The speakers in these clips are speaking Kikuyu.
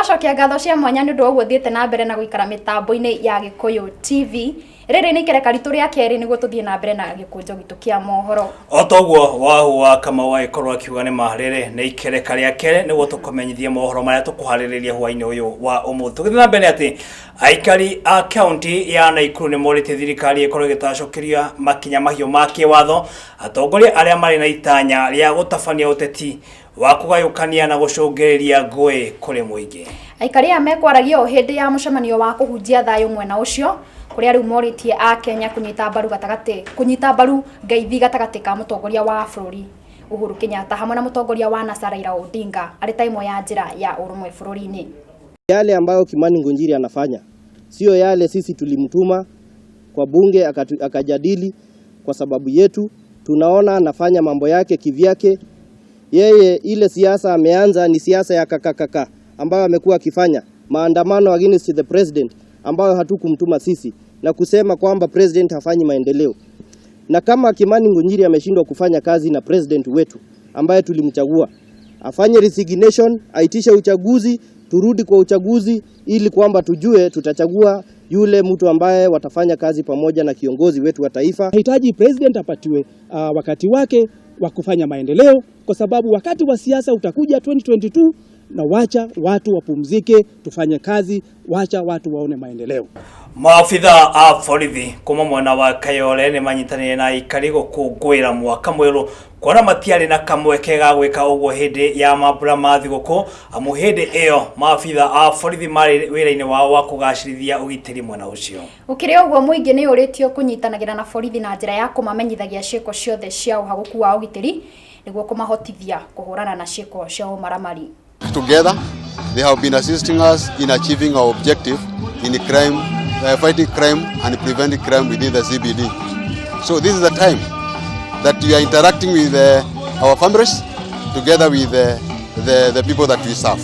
Tũgacokia ngatho cia mwanya nĩ ũndũ wa ũguo thiĩte na mbere na gũikara mĩtambo-inĩ ya Gĩkũyũ TV. Rĩrĩ nĩ ikereka ritũ rĩa kerĩ nĩguo tũthiĩ na mbere na gĩkũnjo gitũ kĩa mohoro. O toguo Wahu wa Kamau agĩkorwo akiuga nĩ ma, rĩrĩ nĩ ikereka rĩa kerĩ nĩguo tũkũmenyithie mohoro marĩa tũkũharĩrĩria hwainĩ ũyũ wa ũmũthĩ. Tũgĩthiĩ na mbere atĩ aikari a kaunti ya Naikuru nĩ morĩtie thirikari ĩkorwo ĩgĩtacũkĩria makinya mahiũ ma kĩwatho atongoria arĩa marĩ na itanya rĩa gũtabania ũteti wa kũgayũkania na gũcũngĩrĩria ngũĩ kũrĩ mũingĩ. Aikari aya mekwaragia o hĩndĩ ya mũcemanio wa kũhunjia thayũ mwena ũcio kũrĩa rĩu morĩtie a Kenya kũnyita mbaru gatagatĩ kũnyita mbaru ngeithi gatagatĩ ka mũtongoria wa bũrũri Uhuru Kenyatta hamwe na mũtongoria wa NASA Raila Odinga arĩ ta ĩmwe ya njĩra ya ũrũmwe bũrũri-inĩ. Yale ambayo Kimani Ngunjiri anafanya sio yale sisi tulimtuma kwa bunge akajadili kwa sababu yetu. Tunaona anafanya mambo yake kivyake. Yeye ile siasa ameanza ni siasa ya kakakaka ambayo amekuwa akifanya maandamano against the president ambayo hatukumtuma sisi na kusema kwamba president hafanyi maendeleo. Na kama Kimani Ngunjiri ameshindwa kufanya kazi na president wetu ambaye tulimchagua, afanye resignation, aitishe uchaguzi, turudi kwa uchaguzi ili kwamba tujue tutachagua yule mtu ambaye watafanya kazi pamoja na kiongozi wetu wa taifa. Hitaji president apatiwe wakati wake wa kufanya maendeleo, kwa sababu wakati wa siasa utakuja 2022, na wacha watu wapumzike, tufanye kazi, wacha watu waone maendeleo. Maabitha a borithi kuma mwena wa Kayole nĩ manyitanĩire na aikari gũkũngũĩra mwaka mwerũ kuona matiarĩ na kamweke ga gwĩka ũguo hĩndĩ ya mambura ma thigũkũ, amu hĩndĩ ĩyo maabitha a borithi marĩ wĩra-inĩ wao wa kũgacĩrithia ũgitĩri mwena ũcio. Gũkĩrĩ ũguo, mũingĩ nĩ ũrĩtio kũnyitanagĩra na borithi na njĩra ya kũmamenyithagia ciĩko ciothe cia ũhagũku wa ũgitĩri nĩguo kũmahotithia kũhũrana na ciĩko cia ũmaramari. Together, they have been assisting us in achieving our objective in crime, fighting crime and preventing crime within the CBD. So this is the time that we are interacting with our families together with the people that we serve.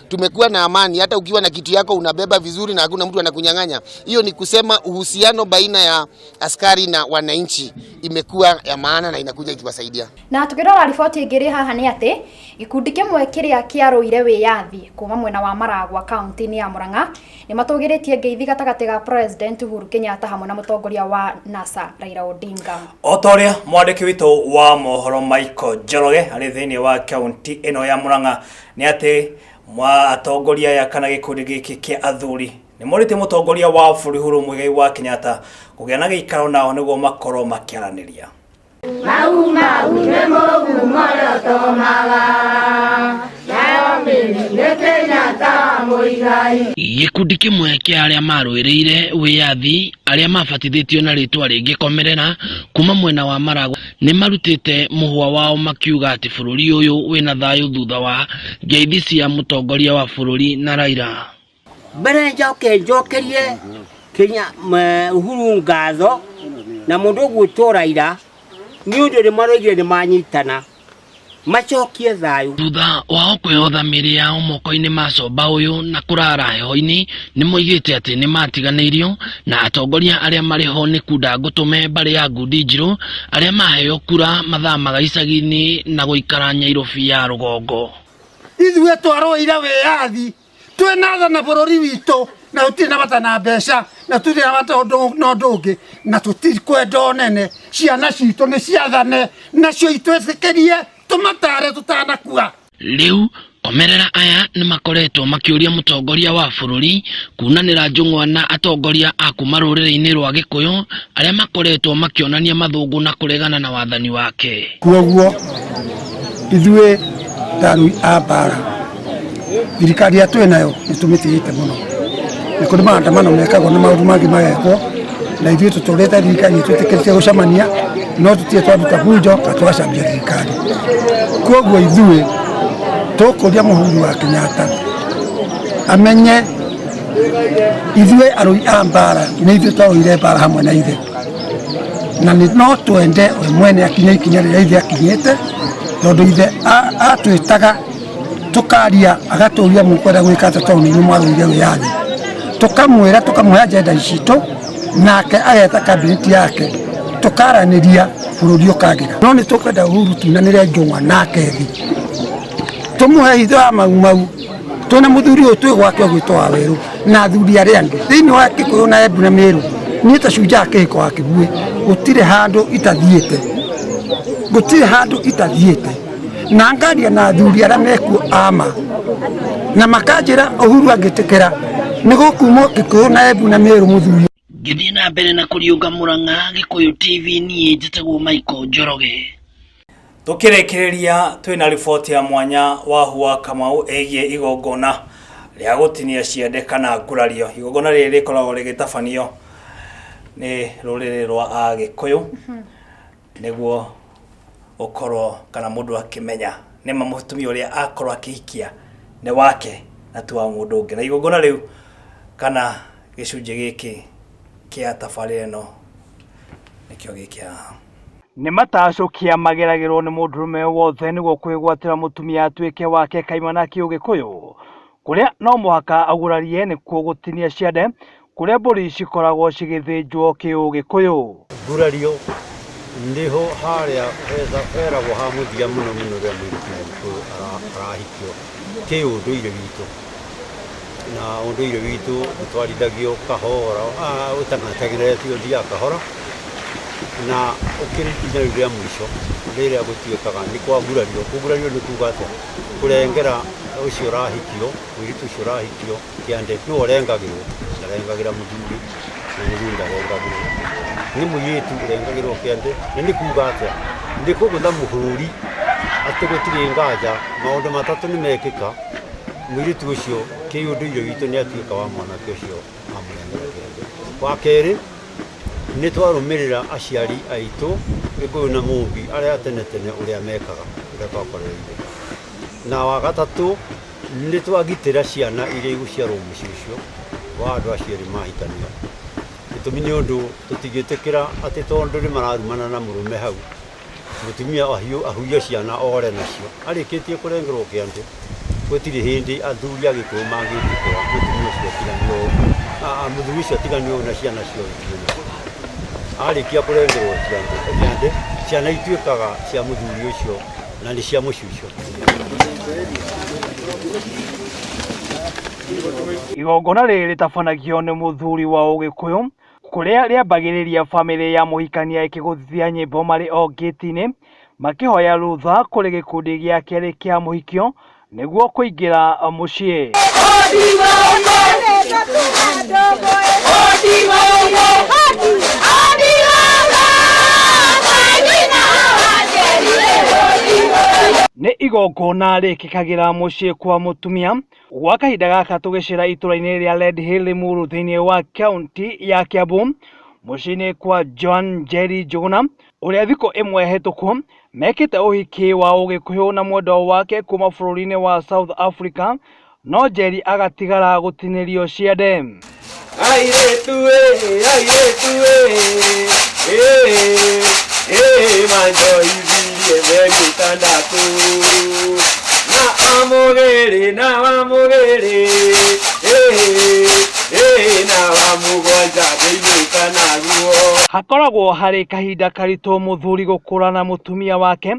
Tumekuwa na amani, hata ukiwa na kitu yako unabeba vizuri na hakuna mtu anakunyang'anya. Hiyo ni kusema uhusiano baina ya askari na wananchi imekuwa ya maana na inakuja ikiwasaidia. Na tukirora riboti ĩngĩ ĩrĩ haha nĩ atĩ gĩkundi kĩmwe kĩrĩa kĩarũire wĩyathi kuma mwena wa Maragwa kaunti-inĩ ya Murang'a nĩ matũgĩrĩtie ngeithi gatagatĩ ga President Uhuru Kenyatta hamwe na mũtongoria wa NASA Raila Odinga. O ta ũrĩa mwandĩki witũ wa mohoro Michael Njoroge arĩ thĩinĩ wa kaunti ĩno ya Murang'a nĩ atĩ mwa atongoria aya kana gĩkundi gĩkĩ kĩa athuri nĩ morĩtie mũtongoria wa bũrũri Uhuru Muigai wa Kenyatta kũgĩa na gĩikaro nao nĩguo makorwo makĩaranĩria. Mau mau nĩ mũgumo ũrĩa ũtomaga nayo mĩri nĩ Kenyatta Mũigai. Gĩkundi kĩmwe kĩa arĩa marũĩrĩire wĩyathi arĩa mabatithĩtio na rĩtwa rĩngĩ Komerera kuma mwena wa Maragwa nĩ marutĩte mũhwa wao makiuga atĩ bũrũri ũyũ wĩna thayũ thutha wa ngeithi cia mũtongoria wa bũrũri na Raila. Mbere njoke njokerie Kenya Uhuru ngatho na mũndũ ũgwĩtwo Raila nĩ ũndũ nĩ maroigire nĩ manyitana macokie thayũ. Thutha wao kwĩyotha mĩĩrĩ yao moko-inĩ ma comba ũyũ na kũrara heho-inĩ, nĩ moigĩte atĩ nĩ matiganĩirio na atongoria arĩa marĩ ho nĩ kunda ngũtũme mbarĩ ya ngundi njirũ arĩa maheo kura mathamaga icagi-inĩ na gũikara Nyairobi ya rũgongo. Ithuĩ twarũĩire wĩyathi twĩna tha na bũrũri witũ na tũtirĩ na bata na mbeca na tũtirĩ na bata na ũndũ ũngĩ na tũtikwenda ũnene. Ciana citũ nĩ ciathane nacio itwĩtĩkĩrie tũmatare tũtanakua. Rĩu komerera aya nĩ makoretwo makĩũria mũtongoria wa bũrũri kunanĩra njũng'wa na atongoria a kuma rũrĩrĩ-inĩ rwa Gĩkũyũ arĩa makoretwo makĩonania mathũngũ na kũregana na wathani wake. Koguo ithuĩ ta arũi a mbara, thirikari ĩrĩa twĩ nayo nĩ tũmĩtĩĩte mũno. Nĩ kũrĩ maandamano mekagwo na maũndũ mangĩ magekwo, na ithuĩ tũtũrĩte thirikari ĩtwĩtĩkĩrĩtie gũcemania, no tũtirĩ twaruta bunjo kana tũgacambia thirikari. Koguo ithuĩ tũkũria Mũhuru wa Kenyatta amenye ithuĩ arũi a mbara nĩ ithuĩ twarũire mbara hamwe na ithe, na nĩ no twende we mwene akinye ikinya rĩrĩa ithe akinyĩte, tondũ ithe atwĩtaga tũkaria agatũria mũkwenda gwĩka atĩa tondũ nĩ inyuĩ mwarũire wĩyathi, tũkamwĩra tũkamũhe agenda citũ nake ageta kabineti yake tũkaranĩria bũrũri ũkagĩra. No nĩ tũkwenda Uhuru tunanĩre njũng'wa nake thĩ, tũmũhe hitho ya Mau Mau. Twĩna mũthuri ũyũ twĩ gwake ũgwĩtwo wa werũ na athuri arĩa angĩ thĩinĩ wa Gĩkũyũ na Embu na Mĩrũ. Niĩ ta Shujaa Kĩhiko wa Kĩbuĩ gũtirĩ handũ itathiĩte, gũtirĩ handũ itathiĩte na ngaria na athuri arĩa mekuo ama na makanjĩra Uhuru angĩtĩkĩra nĩ gũkumwo Gĩkũyũ na Embu na Mĩrũ mũthuri. Ngĩthiĩ na mbere na kũriũnga Mũrang'a, Gĩkũyũ TV, niĩ njĩtagwo Michael Njoroge. Tũkĩrĩkĩrĩria twĩna riboti ya mwanya wa Hua Kamau ĩgiĩ igongona rĩa gũtinia ciande kana ngurario. Igongona rĩrĩ rĩkoragwo rĩgĩtabanio nĩ rũrĩrĩ rwa Agĩkũyũ nĩguo gũkorwo kana mũndũ akĩmenya nĩma mũtumia ũrĩa akorwo akĩhikia nĩ wake na ti wa mũndũ ũngĩ. Na igongona rĩu kana gĩcunjĩ gĩkĩ kĩa tabarĩra ĩno nĩkĩo gĩkĩ haha. Nĩ matacũkia mageragĩrwo nĩ mũndũrũme wothe nĩguo kwĩgwatĩra mũtumia atuĩke wake kaimana kĩũgĩkũyũ, kũrĩa no mũhaka agurarie nĩkuo gũtinia ciande kũrĩa mbũri cikoragwo cigĩthĩnjwo kĩũgĩkũyũ. Ngurario nĩho harĩa heragwo ha mũthia mũno mũno rĩrĩa mũirĩtu mũgĩkũyũ arahikio kĩũndũire witũ. Na ũndũire witũ ũtwarithagio kahora, ũteng'eretio ũthiaga kahora, na ũkĩrĩ ikinya rĩu rĩa mũico rĩrĩa gũtuĩkaga nĩ kwagurario. Kũgurario nĩ kuga atĩa? Kũrengera ũcio ũrahikio, mũirĩtu ũcio ũrahikio kĩande, nĩwe ũrengagĩrwo, ndarengagĩra mũthuri na mũthuri ndarengagĩrwo. Nĩ mũirĩtu ũrengagĩrwo kĩande, na nĩ kuga atĩa? Nĩ kũgũtha mũhũri atĩ gũtirĩ nganja maũndũ matatũ nĩ mekĩka. Mũirĩtu ũcio kĩũndũire witũ nĩ atuĩka wa mwanake ũcio amũrengera kĩande. Wa kerĩ, nĩ twarũmĩrĩra aciari aitũ Gĩkũyũ na Mũmbi arĩa a tene tene ũrĩa mekaga, ũrĩa twakorereire. Na wa gatatũ, nĩ twagitĩra ciana iria igũciarwo mũciĩ ũcio wa andũ acio erĩ mahikania. Gĩtũmi nĩ ũndũ tũtingĩtĩkĩra atĩ tondũ nĩ mararumana na mũrũme hau, Mũtumia ahurie ciana ore nacio arĩkĩtie kũrengerwo kĩande, gũtirĩ hĩndĩ athuri a Gĩkũyũ mangĩtĩkĩra mũtumia ũcio atiganio ũguo, mũthuri ũcio atiganio ũguo na ciana ciothe ithiĩ nacio. Arĩkia kũrengerwo kĩande, ciana ituĩkaga cia mũthuri ũcio na nĩ cia mũciĩ ũcio. Igongona rĩrĩ rĩtabanagio nĩ mũthuri wa Ũgĩkũyũ kũrĩa rĩambagĩrĩria famĩlĩ ya mũhikania ĩkĩgũthithia nyĩmbo marĩ o ngĩti-inĩ makĩhoya rũtha kũrĩ gĩkundi gĩa kerĩ kĩa mũhikio nĩguo kũingĩra mũciĩ. Nĩ igongona rĩkĩkagĩra mũciĩ kwa mũtumia Gwa kahinda gaka tũgĩcera itũra-inĩ rĩa Red Hill Limuru thĩinĩ wa kaunti ya Kiambu mũciĩ-inĩ kwa Joan Njeri Njuguna ũrĩa thikũ ĩmwe hĩtũku mekĩte ũhiki wa ũgĩkũyũ na mwendwa wake kuma bũrũri-inĩ wa South Africa no Njeri agatigara gũtinĩrio ciande. Airĩtu ĩ, airĩtu ĩ, ĩ, ĩ, manjoithirie mĩeri ĩtandatũ. Na amũgĩrĩ, na wamũgĩrĩ, ĩ, ĩ, na wa mũgwanja ngĩinũka naguo. Hakoragwo harĩ kahinda karitũ mũthuri gũkũrana mũtumia wake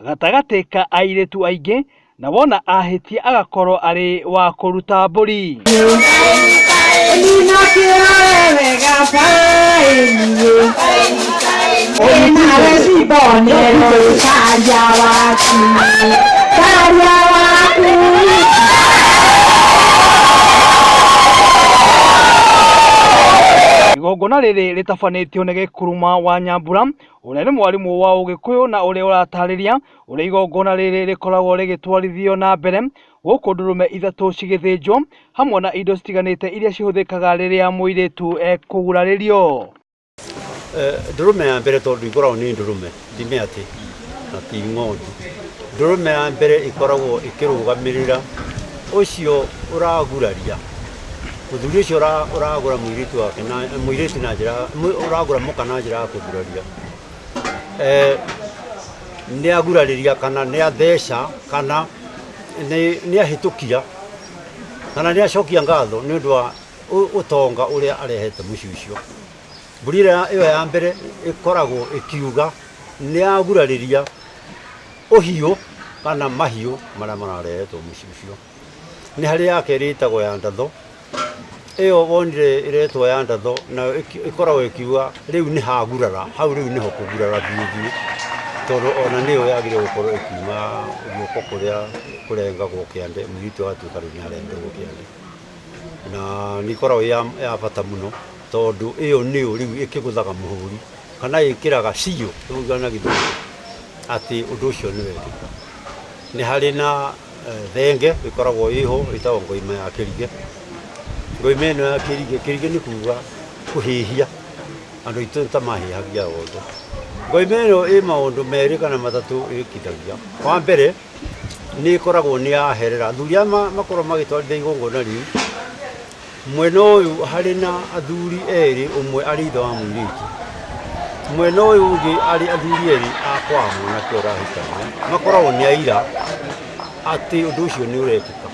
gatagatĩ ka airĩtu aingĩ na wona ahĩtia agakorwo arĩ wa kũruta mbũri. Igongona rĩrĩ rĩtabanĩtio nĩ Gĩkuruma wa Nyambura ũrĩa nĩ mwarimũ wa Ũgĩkũyũ na ũrĩa ũratarĩria ũrĩa igongona rĩrĩ rĩkoragwo rĩgĩtwarithio na mbere gũkũ ndũrũme ithatũ cigĩthĩnjwo hamwe na indo citiganĩte iria cihũthĩkaga rĩrĩa mũirĩtu ekũgurarĩrio. Ndũrũme ya mbere tondũ ikoragwo nĩ ndũrũme ti mĩatĩ na ti ng'ondu. Ndũrũme ya mbere ĩkoragwo ĩkĩrũgamĩrĩra ũcio ũraguraria, mũthuri ũcio ũragũra mũirĩtu wake na mũirĩtu na njĩra, ũragũra mũka na njĩra ya kũguraria. Nĩ agurarĩria kana nĩ atheca kana nĩ ahĩtũkia kana nĩ acokia ngatho nĩ ũndũ wa ũtonga ũrĩa arehete mũciĩ ũcio. Mbũri ĩyo ya mbere ĩkoragwo ĩkiuga nĩ yagurarĩria ũhiũ kana mahiũ marĩa mararehetwo mũciĩ ũcio. Nĩ harĩ ya kerĩ ĩtagwo ya ndatho, ĩyo wonire ĩretwo ya ndatho nayo ĩkoragwo ĩkiuga rĩu nĩ hagurara, hau rĩu nĩho kũgurara biũ biũ, tondũ ona nĩyo yagĩrĩire gũkorwo ĩkiuma guoko kũrĩa kũrengagwo kĩande, mũirĩtu agatuĩka rĩu nĩ arengwo kĩande. Na nĩ ĩkoragwo ĩ ya bata mũno, tondũ ĩyo nĩyo rĩu ĩkĩgũthaga mũhũri kana ĩkĩraga seal tũngiuga na gĩthũngũ atĩ ũndũ ũcio nĩ wekĩka. Nĩ harĩ na thenge ĩkoragwo ĩho ĩtagwo ngoima ya kĩrige. Ngoima ĩno ya kĩrige, kĩrige nĩ kuga kũhĩhia, andũ aitũ nĩ ta mahĩhagia othe. Ngoima ĩno ĩ maũndũ merĩ kana matatũ ĩkithagia. Wa mbere nĩ ĩkoragwo nĩ yaherera, athuri aya makoragwo magĩtwarithia igongona rĩu, Mwena ũyũ harĩ na athuri erĩ, ũmwe arĩ ithe wa mũirĩtu, mwena ũyũ ũngĩ arĩ athuri erĩ a kwa mwanake ũrahikania, makoragwo nĩ aira atĩ ũndũ ũcio nĩ ũrekĩka.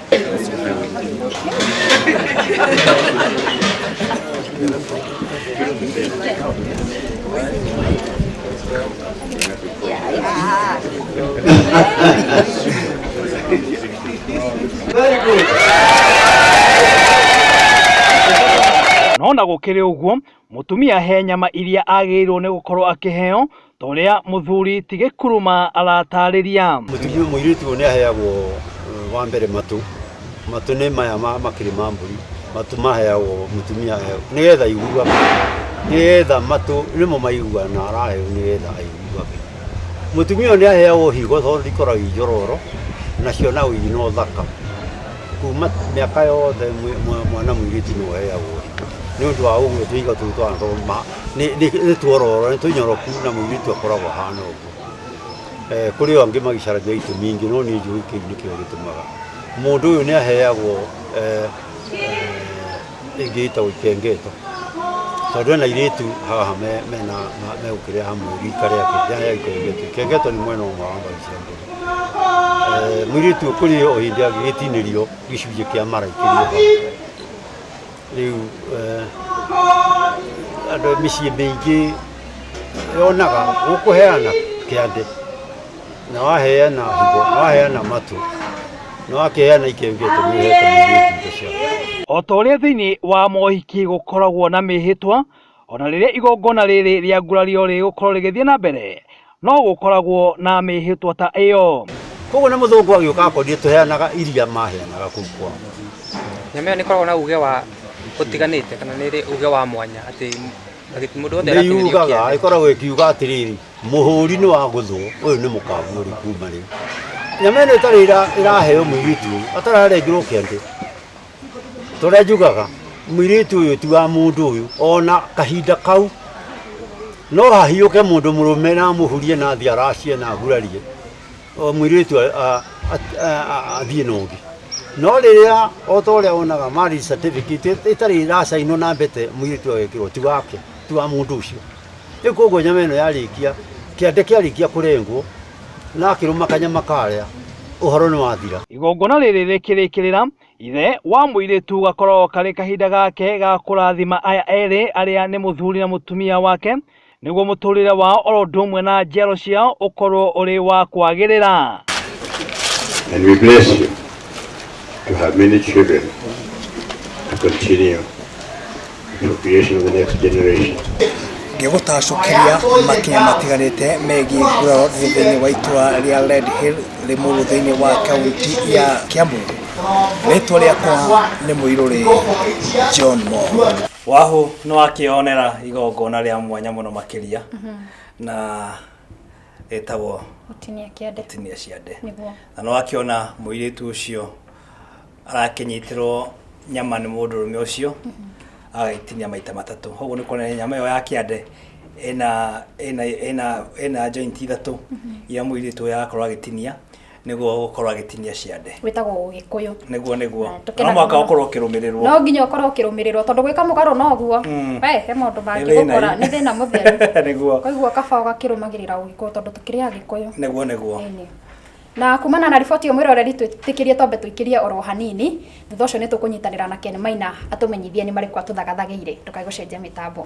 Very good. No na gũkĩrĩ ũguo, mũtumia he nyama iria agĩrĩirwo nĩ gũkorwo akĩheo ta ũrĩa mũthuri ti Gĩkuruma aratarĩria. Mũtumia mũirĩtu ũyũ nĩ aheagwo eh, wa mbere matũ matũ nĩ maya ma makĩrĩ ma mbũri matũ maheagwo mũtumia aheo nĩgetha aiguage nĩgetha matũ nĩmo maiguaga na araheo nĩgetha aiguage Mũtumia ũyũ nĩ aheagwo higo tondũ ikoragwo i njororo nacio na ũigi na ũthaka. Kuma mĩaka yothe mwana mũirĩtu nĩ ũheagwo higo nĩ ũndũ wa ũguo tũhigo tũu tũhana nĩ tuororo nĩ tũnyoroku na mũirĩtu akoragwo ahana ũguo. Kũrĩ o angĩ magĩcaragia itũmi ingĩ no niĩ njũĩ kĩu nĩkĩo gĩtũmaga. Mũndũ ũyũ nĩ aheagwo ĩngĩ ĩtagwo ikengeto tondũ ena airĩtu haha mena megũkĩrĩa hamwe rika rĩake nĩaheo ikengeto. Ikengeto nĩ mwena ũmwe wa mbaru cia mbũri. Mũirĩtu ũyũ kũrĩ o hĩndĩ angĩgĩtinĩrio gĩcunjĩ kĩa mara ikĩrĩ o hau. Rĩu andũ mĩciĩ mĩingĩ yonaga gũkũheana kĩande na waheana higo na waheana matũ na wakĩheana ikengeto nĩ ũhete mũirĩtu indo ciake. O ta ũrĩa thĩinĩ wa mohiki gũkoragwo na mĩhĩtwa, ona rĩrĩa igongona rĩrĩ rĩa ngurario rĩgũkorwo rĩgĩthiĩ na mbere, no gũkoragwo na mĩhĩtwa ta ĩyo. Koguo na mũthũngũ agĩũka akorire tũheanaga iria maheanaga kũu kwao. Nyama ĩyo nĩ ĩkoragwo na uge wa ũtiganĩte kana nĩ ĩrĩ uge wa mwanya atĩ mũndũ wothe Nĩ aratinĩrio yugaga kĩande. ĩkoragwo ĩkiuga atĩrĩrĩ Mũhũri nĩ wa gũthwo, ũyũ nĩ mũkaguũri kuma rĩu. Nyama ĩno ĩtarĩ ĩraheo mũirĩtu ũyũ, atararengerwo kĩande. Ta ũrĩa njugaga, mũirĩtu ũyũ ti wa mũndũ ũyũ, ona kahinda kau no hahiũke mũndũ mũrũme na amũhurie na athiĩ aracie na agurarie, mũirĩtu athiĩ na ũngĩ. No rĩrĩa o ta ũrĩa wonaga marriage certificate ĩtarĩ ĩracainwo na mbete mũirĩtu agekĩrwo ti wake, ti wa mũndũ ũcio. Rĩu koguo nyama ĩno yarĩkia, kĩande kĩarĩkia kũrengwo, na akĩrũma kanyama karĩa, ũhoro nĩ wathira. Igongona rĩrĩ rĩkĩrĩkĩrĩra, ithe wa mũirĩtu gakoragwo karĩ kahinda gake ga kũrathima aya erĩ arĩa nĩ mũthuri na mũtumia wake, nĩguo mũtũrĩre wao oro ũndũ ũmwe na njiaro ciao ũkorwo ũrĩ wa kwagĩrĩra. And we bless you to have many children to continue procreation of the next generation. Ngĩgũtacũkĩria makinya matiganĩte megiĩ nguraro thĩinĩ wa itũra rĩa Red Hill Limuru thĩinĩ wa kaunti ya Kiambu. Rĩtwa rĩakwa nĩ Mũirũrĩ John Mo. Wahu nĩ wakĩonera igongona rĩa mwanya mũno makĩria na rĩtagwo Gũtinia kĩande. gũtinia ciande Nĩguo. na nĩ wakĩona mũirĩtu ũcio arakĩnyitĩrwo nyama nĩ mũndũrũme ũcio agagĩtinia maita matatũ koguo nĩ kuonania nyama ĩyo ya kĩande ĩna ĩna ĩna ĩna joint ithatũ iria mũirĩtu ũyũ arakorwo agĩtinia nĩguo gũkorwo agĩtinia ciande. Wĩtagwo ũgĩkũyũ. Nĩguo nĩguo. Na No tũkenaga mũhaka mũno. ũkorwo ũkĩrũmĩrĩrwo. No nginya ũkorwo ũkĩrũmĩrĩrwo tondũ gwĩka mũgarũ na ũguo we he maũndũ Nĩ thĩna mangĩgũkora i. nĩ thĩna mũtheru. Nĩguo. Koiguo kaba ũgakĩrũmagĩrĩra ũgĩkũyũ tondũ tũkĩrĩ agĩkũyũ. Nĩguo nĩguo. Ĩni. Na kumana na riboti ĩyo mwĩroreri twĩtĩkĩrie twambe tũikĩrie oro hanini thutha ũcio nĩ tũkũnyitanĩra na Ken Maina atũmenyithie nĩ marĩkũ atũthagathagĩire ndũkae gũcenjia mĩtambo.